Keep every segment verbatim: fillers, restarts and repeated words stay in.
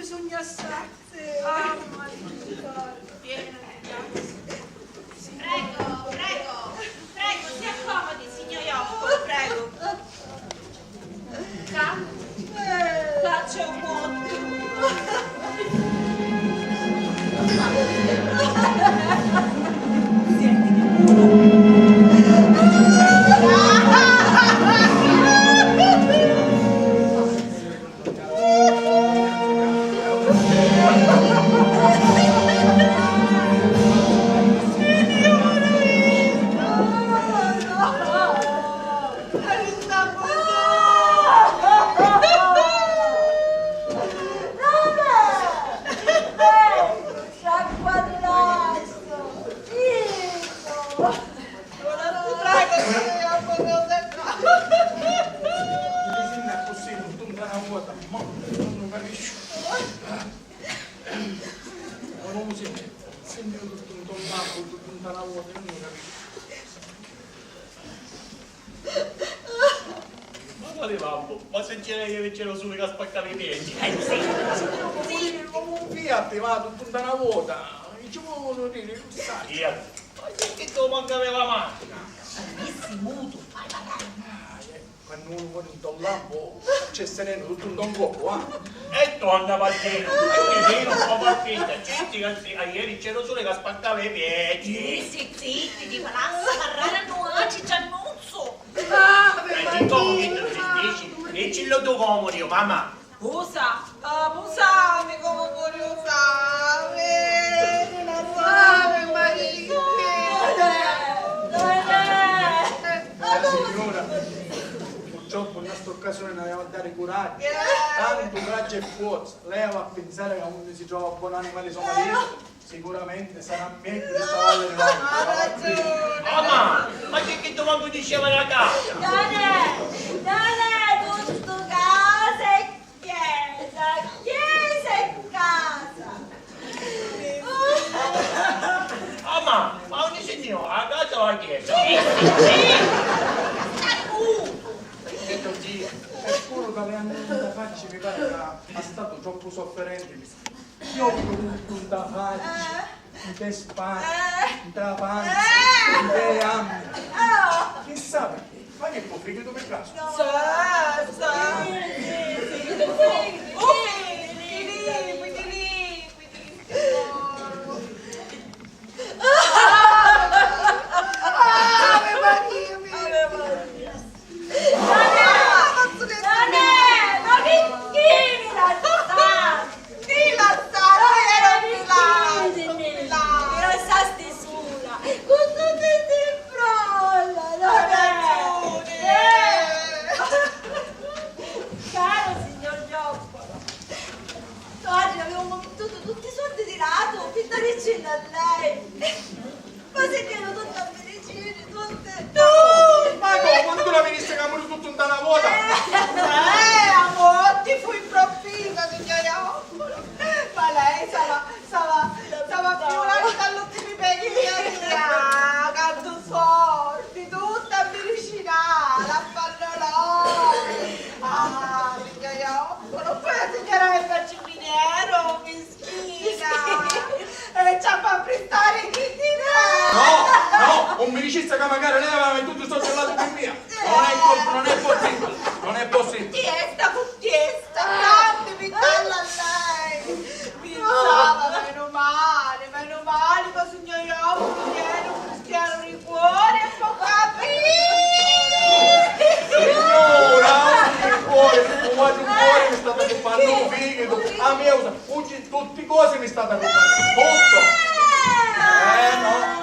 Bisogna stare. Ah, ma ti ricordi. Prego, prego, prego, si accomodi, signor Iocco, prego. Ca, ca c'è un mottu. Ti disinni accussì, tuttu nta na vota, mo nun capisciu. Ma non mi senti, senti tuttu nta un lampu, tuttu nta na vota, io non capisco. Ma quali lampu? Ma se c'era ieri c'era sulu ca spaccava i piedi. Eh, sì, sì, sì. Comu un fiat, va tuttu nta na vota, ci vuole dire, sai. Io, ma che tu manca aveva la macchina? Dissi mutu, fai parlare. Ah, eh. Quannu unu voli nta un lampu, c'è serenu tuttu nta un coppu, ah! E torna, Martinu, e chi vinu, o Martina, zitti, ca sì, aieri c'era sulu ca spaccava i piedi. Sì, sì, zitti, ti lassa parrari a nuatri, Giannuzzu. Ave Maria! E comu chi tu zittisci? Diccillu tu comu, Diu, mamma! Musa, ah, Musa, mi comu curiusa, vedi, la sape, Maria! Signora, purtroppu nna st'occasioni n'avemu a dari curaggiu. Tantu curaggiu e forza. Lei va a pinsari ca unni si trova bon'anima di so maritu, sicuramente sarà megghiu di sta valle di Lampu. Mamma, ma chi chi tu mancu diceva la casa? Nane, nane, tuttu casa e chiesa, chiesa e casa. Mamma, ma unni si nni va, a casa o a chiesa? Sì, sì, sì. Stai mutu. Senti, zia, e puru ca li anni nta facci mi pari ca ha statu troppu sofferenti, mi sa. Io ho dovuto nta facci, nte spari, nta panza, nte jammi. Chissà perché, ma che po' fighito mi casca? Sa, sa. Ave Maria mia! Ave Maria! Nanè! Nanè! Ma chi, chi mi lassasti? Mi lassasti, ero mi lassu, mi lassu. Mi lassasti sula. Cu tutti sti frolla, nanè! Caro signor Gioppolo, Oggi avevamo mettuto tutti i soldi di lato per daricelo a lei. Ma se chiedo tutte a medicine, tutte... Ma come? Quantu la venisse che muri tutto in una vota? Eh, amor, ti fu improvvisa, signora Ombolo. Ma lei stava, stava, stava più una vita all'ultimi peghi mia, mia, canto sordi, tutta medicinale, a pallolò. Ah, signora Ombolo, poi la signora Emma Ciminiero, mischina. E ci ha fatto prestare chi ti dà. No, no, non mi dicesse che magari lei aveva mettuto sto gelato per mia. Non è po-, non è possibile, non è possibile. Tiesta con tiesta, tanti mi dalla a lei. Pensava, meno male, meno male che signor Job tiene un cristiano di cuore e può capire. Signora, un cuore, un cuore mi state occupando, un figlio, a mia usa, tutti cose mi state occupando, tutto. Eh, no.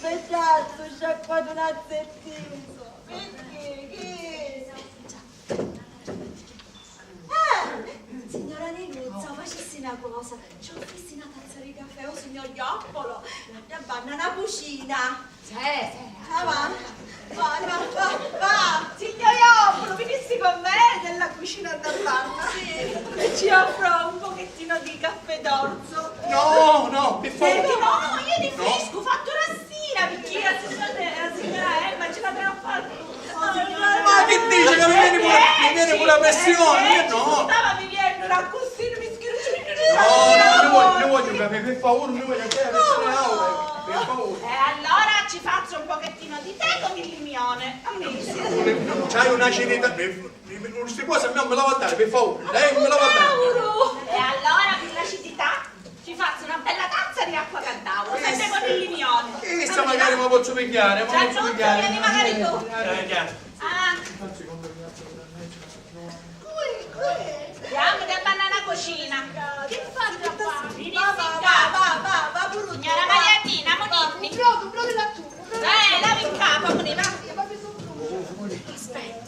Beddazzu, sciacquatu un azzettiso. Picchì? Chi? Ah, signora Ninuzza, facissi na cosa, ci offrissi na tazza di caffè o signor Joppolo, l'ha da banna na cucina. Sì, sì. Ah, va. Va, va, va, va. Signor Joppolo, vinissi con me nella cucina da banna. Sì. E ci offro un pochettino di caffè d'orzo. No, no, per favore. Perché no? Io ti fresco, fatto la sera, perché la signora, la signora Emma ce l'aveva fatto. Ma chi dici che mi veni pure? Mi viene pure la pressione, io no. Stava viviendo una così, mi schiaccio. No, no, mi voglio, mi voglio, per, per favore, mi voglio andare a pressione alta, per favore. E allora ci faccio un pochettino di tè con il limione. C'hai un'acidità, per, per, per, queste cose a me non me la va a dare, per favore. Lei non me la va a dare. E allora con l'acidità ci faccio una bella tazza di acqua caldata, sempre con il limione. Questa magari me la posso pigliare, me la posso pigliare. Vieni magari tu. Eh, già. Ah. Andiamo da banana cucina. Che fai qua? Vidi qua. Va, va, va, va, va, pure tu. Signora Mariannina, va, va, un brodo, un brodo di lattuga, un brodo di lattuga. Eh, lavi in capo, pure, va. Aspetta.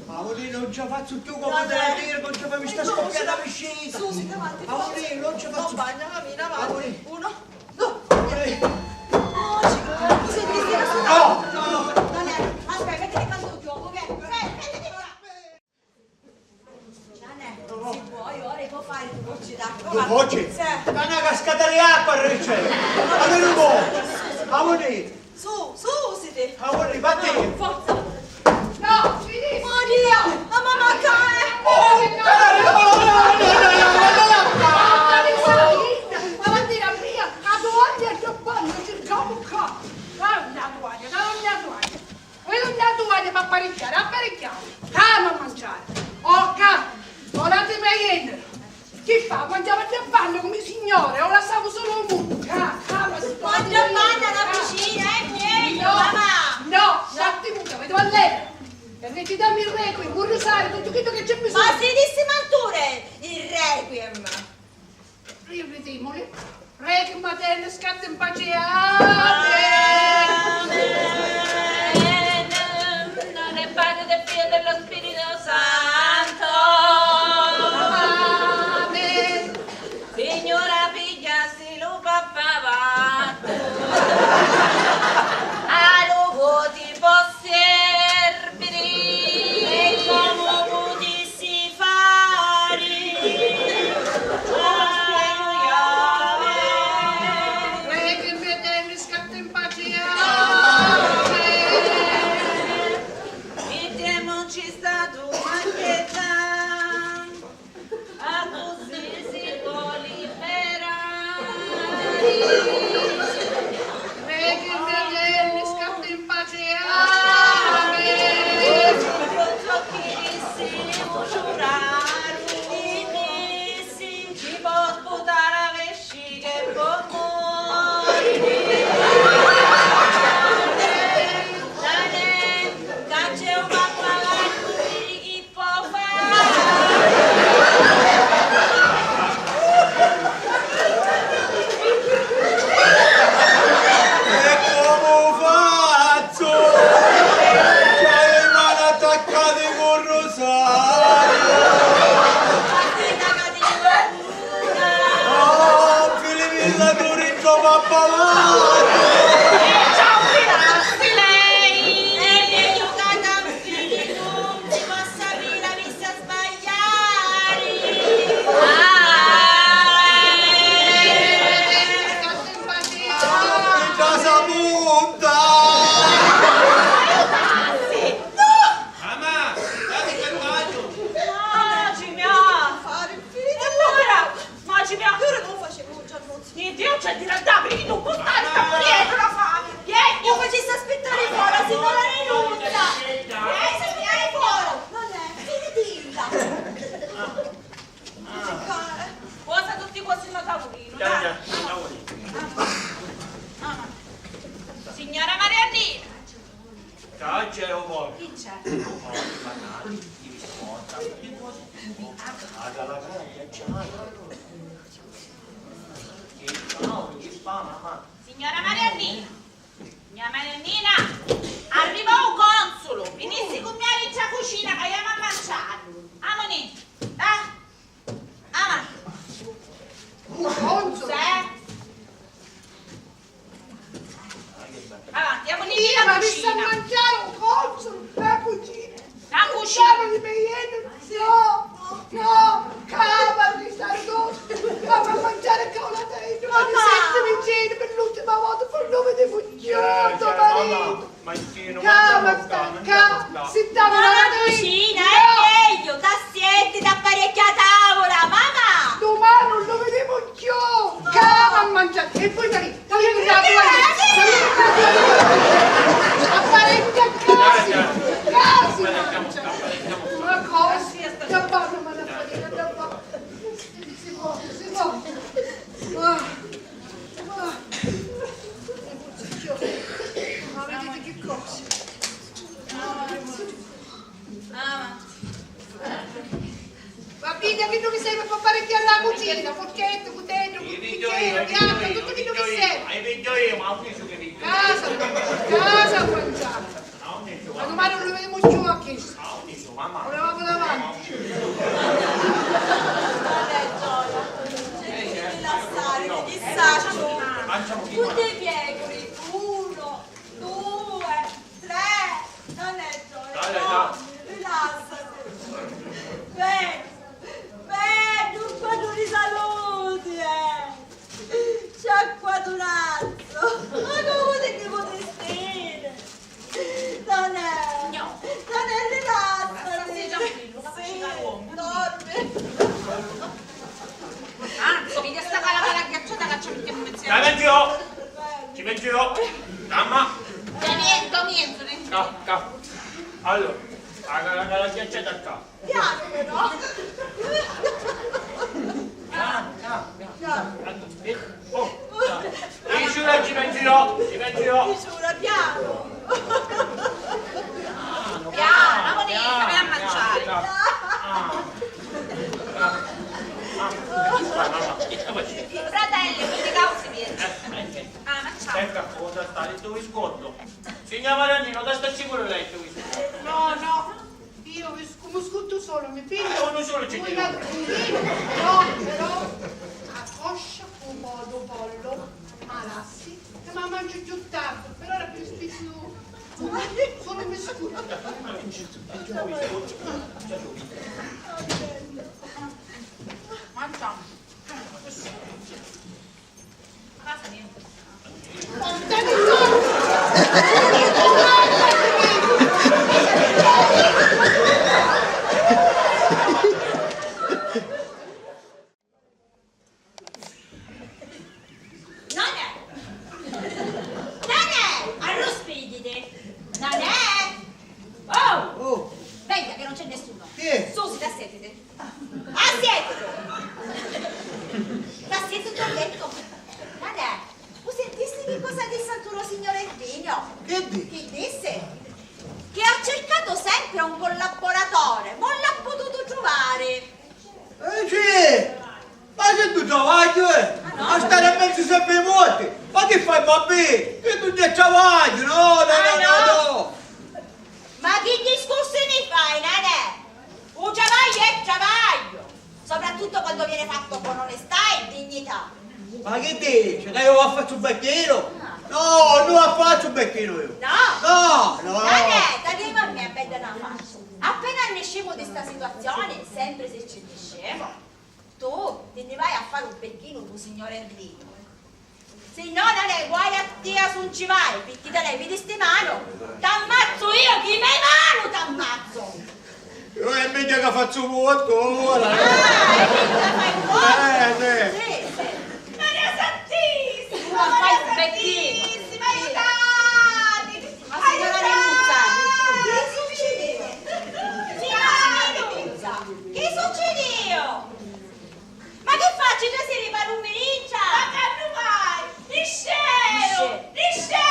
Aurelio, non ce la faccio più con quella tira, non ce la faccio, mi sta scoppiando la vescica. Susi, davanti. Aurelio, non ce la faccio più. Bagna, camina, avanti. Uno, due. Aurelio. Oh, signore, senti, senti, senti. No, no, no. Non è. Aspetta, mettiti qua sotto, ok? Fermati ora. Gianè, se vuoi, ora puoi fare due gocce d'acqua. Due gocce? Sì. Ma una cascata di acqua, Ricci! Ma che non vuoi? Ma vuoi? Su, su, Siti! Ma vuoi? Batti! Forza! No, Siti! Oh Dio! La mamma cae! Oh, la bandera mia! La toaglia e il bagno, cerchiamo qua! Dai una toaglia, dai una toaglia! Voi non date uguale per apparecchiare, apparecchiamo. Calma a mangiare. Oh, calma. Ora ti vai a iennere. Chi fa? Mangiava già panna come signore, o lassavo solo un mucco. Calma, calma, si può. Mangia panna la cucina, eh, niente, mamma. No, no, stai muta, vedo a lei. E metti dammi il requiem, un rosario, tutto quello che c'è bisogno. Ma si disse manture il requiem. Rivedimoli. Requiem aeternam, scatti in pace. Amen. Nel nome del Padre, del Figlio e dello Spirito Santo. Amen. Signora, pigghiassi lu pappavattu. A lu voti può servire. E comu putissi fari? Alleluia. Re che mi tenni, scatti in pace. Amen. Mittiamoci sta dumachetta. Accussì si pò liberari. Re che mi tenni, scatti in pace. Amen. Tutto chi si usurari, chi dissi, ci pò sputare a vescica e pò mori. Dai, ca c'è un pappagallu di E comu fazzu? C'hai li mani attaccati cu rusariu! Oh, Filipilla, tu rintropa a palati! E ciao, Filippi, lei! E mi giocata a Filippi! Si pò sapiri la missa sbagliari? Ah, eh, casa punta! Mamma, dammi il cartaggio! Ah, ci mi ha! Fare il figlio! E allora? Ma ci mi ha... Io non facevo un giorno Dio, c'è di andare, perché tu puoi stare sta pure dietro la fame. Vieni! Io facessi aspettare fora, signora Rinuzza! Vieni, vieni fora! Non è, finitilla! Cosa tutti quasi una tavolino, dai! Dai, dai, tavolino. Signora Mariannina! C'è un po'. Chi c'è? Un po' di banali, di biscotti, di cose. Ah, dalla grande, c'è. Signora Mariannina, signora Mariannina, arrivò u consulu, vinissi cu mia dint'a cucina ca jamu a manciari. Amunì, dai, avanti. U consulu? Sì. Avanti, amunì, io ma mi sta a manciari u consulu, la cucina. La cucina. Di me iene, no, no, cava, risardo, ma fa manciari ca la testa, ma mi sento vicino per l'ultima volta. Pigghia chiddu chi servi p'apparecchiari la cucina, furchetti, cuteddu, biccheri, piatti, tuttu chiddu chi servi. Li pigghiu io, ma non dici che li pigghiu. Casa, casa, guanciata. Ma dumani non li vedimu cchiù a chistu. Mamma. Vulevamo davanti. Vabbè, Gioia, cerchi di rilassariti, chi sacciu. Cu ddi pieguri, uno, due, tre. Non è, Gioia, no. Rilassati. Beh, beh, un quadru di saluti, eh. Sciacquatunazzu. Ma comu ti dicu distini? Nanè. No. Nanè, rilassati. Ma stai tranquillo, che faccio da uomo. Sì, dormi. Anzi, pigghia sta pala, pala ghiacciata che ci mettiamo insieme. Dai, meggio. Ci penso io. Mamma. Dai, niente, niente, niente. Ca, ca. Allora, la, la, la, la ghiacciata qua. Piano però. Piano, piano, piano. Piano. Oh, piano. Io ci penso io, ci penso io. Misura, piano. Piano, piano, piano, piano. Fratelli, quindi causi miei. Ah, ma ciao. Ecco, cosa sta detto vi sconto? Signor Maranino, da sta sicuro lei tu vi sconto? No, no. Io mi scu-, mi scuttu solo, mi piglio. Ah, uno solo ci una, un vino, però, però, a coscia, un po' d'u pollo, ma lassi, e ma mangio più tardi, per ora più spizio, solo mi scuttu. Mangiamo. Nanè! Nanè! Arruspiggiti! Nanè! Oh! Oh! Vegghia che non c'è nessuno! Chi è? Susi, t'assiètiti! Assiètiti! T'assiètiti, t'ho detto! Nanè, u sintisti chi cosa disse a tu lo signor Erminio? Chi di-? Chi disse? Che ha cercato sempre un collaboratore, ma non l'ha potuto trovare. Eh sì! Ma si tu travagghi, eh! Ah, no? A stari in menzu sempri ai morti! Ma chi fai, babbì? Chi tu ti travagghi? No, no, no, no, no! Ma chi discursi mi fai, Nanè? U travagghiu è travagghiu, soprattutto quando viene fatto con onestà e dignità. Ma chi dici? Ca io a fazzu u becchinu? No, non a fazzu u becchinu io. No? No, no. Nanè, dati a me a bedda na faccia. Appena niscimu di sta situazione, sempre se ci niscimu, tu ti nni vai a fari u becchinu cu signor Erminio. Si no, Nanè, guai a tia s'un ci vai, picchì ti levi di sti manu, t'ammazzu io, chi me manu t'ammazzu! Io è meggio che faccio vuoto ora, eh! Ah, è meglio che fai vuoto! Eh, sì. Sì, sì. Maria Santissima, Maria Santissima, aiutatemi! Ma signora Rinuzza, che succede? Signora Rinuzza, che succede? Ma chi facci? Tu si riva lumirincia? Ma ca nu vai? Nisceru! Nisceru!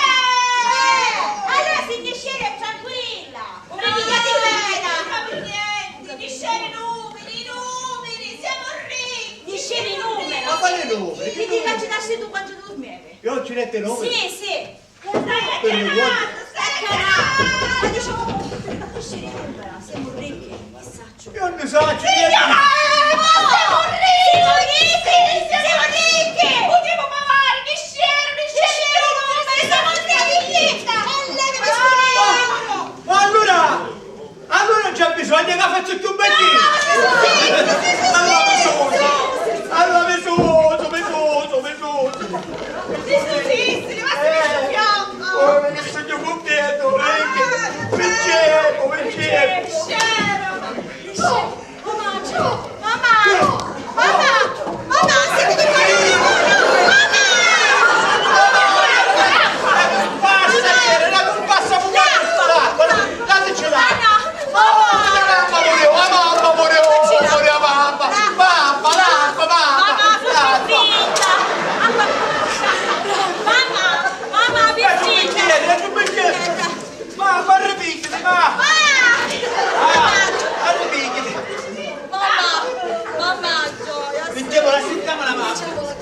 Eh, allora si nisceru è tranquilla! Ora ti dati pena! Non capi niente! Nisceru i numeri, i numeri! Siamo ricchi! Nisceru i numeri! Ma quali numeri? Chi ti dati tu quando tu dormivi? Io ci dette numeri? Sì, sì! Stai acchianando, stai acchianando! Ma diciamo, siamo ricchi, chi saccio. Io non ne saccio niente! Siamo ricchi! Siamo ricchi! Putemu pagari, nisceru, nisceru! Siamo ricchi! Ma allora, allora non c'è bisogno che faccio più becchino! Allora mi suso! Allora mi suso, mi suso, mi suso! Ti susissili, ma si fiocco! Oh, mi sognu cuntentu, eh, che vincemu, vincemu! Scero! Oh, oh, ma ciò!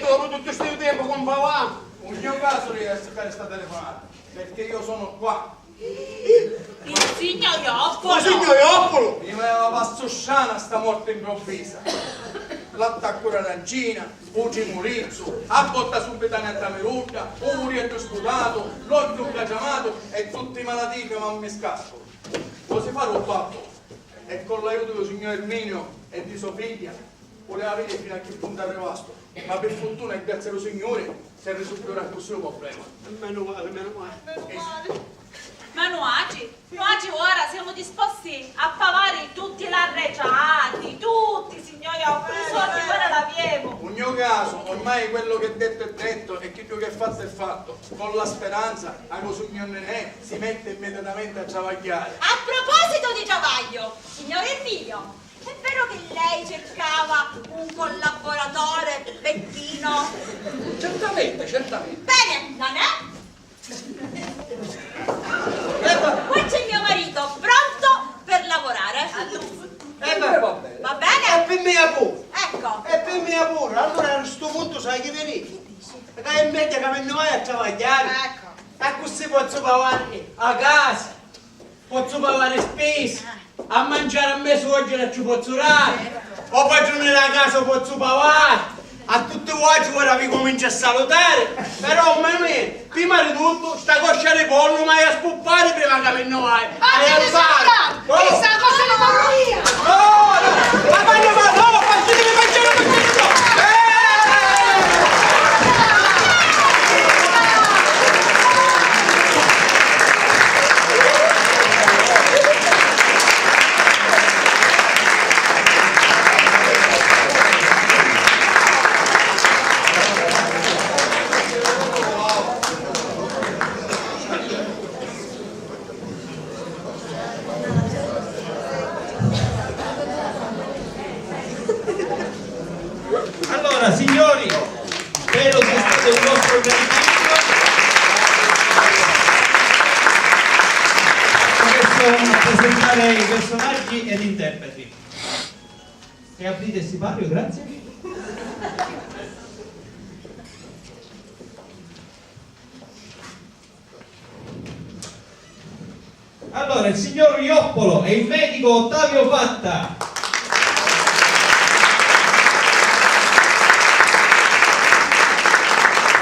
Dopu tuttu stu tempu, compa va? Un gnu casu di assiccari sta telefonata, pirchì iu sunu qua. Il signor Ioppolo! Lu signor Ioppolo! Mi veva passu strana sta morti improvvisa. L'attaccu d'arancina, u trimulizzu, a botta subitanea a tamirudda, u murieddu sputatu, l'occhiu ncaciamatu e tutti i malatii chi m'ammiscascunu. Cosi fari u babbu? E cu l'aiutu di signor Erminio e di so figghia, vuleva vidiri finu a chi puntu arrivastu, ma pi furtuna e grazia di lu Signuri si risulviu accussì lu problema. Menu mali, menu mali. Menu mali. Ma nuatri, nuatri ora siamo disposti a pavari tutti l'arreciati, tutti, signori, i soldi ora l'aviemu. Un gnu casu, ormai quello che detto è detto e chiddu che è fatto è fatto. Con la speranza ca lu signor Nenè si mette immediatamente a travagghiari. A proposito di travagghiu, signor Erminio, è vero che lei cercava un collaboratore, Bettino? Certamente, certamente. Bene, non è? Qui c'è mio marito, pronto per lavorare. Eh, va bene. Va bene? E pi mia puru. Ecco. E pi mia puru. Allura a stu puntu sai chi vi dicu? Ca è megghiu ca mi nni vaiu a travagghiari. Ecco. Accussì pozzu pavari a casa. Pozzu pavari spisi, a manciari a me suocera ci pozzu dari, o patruni dâ casa u pozzu pavari, a tutti vuatri ora vi cuminciu a salutari, però, mamma mia, prima di tuttu, sta coscia di pollu m'haiu a spuppari prima ca mi nni vaiu. Haiu a fari. Chissà cosa ne parlo io! No, no, ma quando va, no, partitemi, mangiare un pezzo! Eh! Allora, signori, spero sia stato il vostro gradimento. Adesso presentare i personaggi ed interpreti. E aprite il sipario, grazie. Allora, il signor Ioppolo e il medico Ottavio Fatta.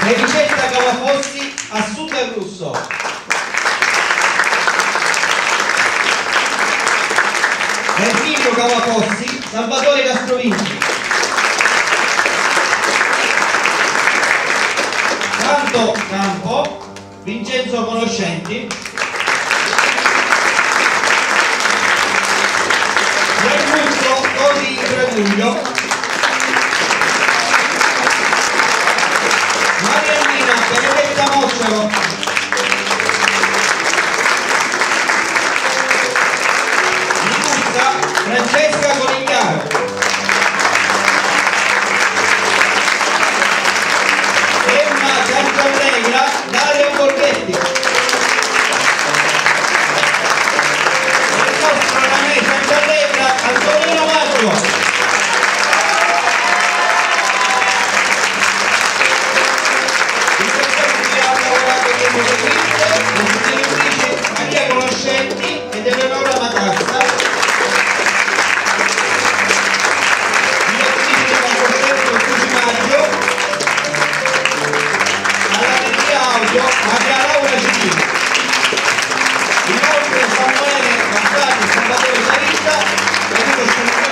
Felicetta Cavafossi, Assunta Russo. Erminio Cavafossi, Salvatore Castrovinci. Santo Campo, Vincenzo Conoscenti, Gianluco Toti Traguglio, Mariannina Benedetta Mozzaro, Minuzza Francesca Conigliaro, Emma Santallegra, Daria Borghetti. E il nostro Ramè Santallegra, Antonino Maggio. Ringraziamo chi ha lavorato come eseguente, le direttrici Maria Conoscenti ed Eleonora Matassa, direttrice di concorso Luigi Maggio, alla regia audio Maria Laura Cecchini. Inoltre Samuele Mazzani e Salvatore Sarista è riconosciuto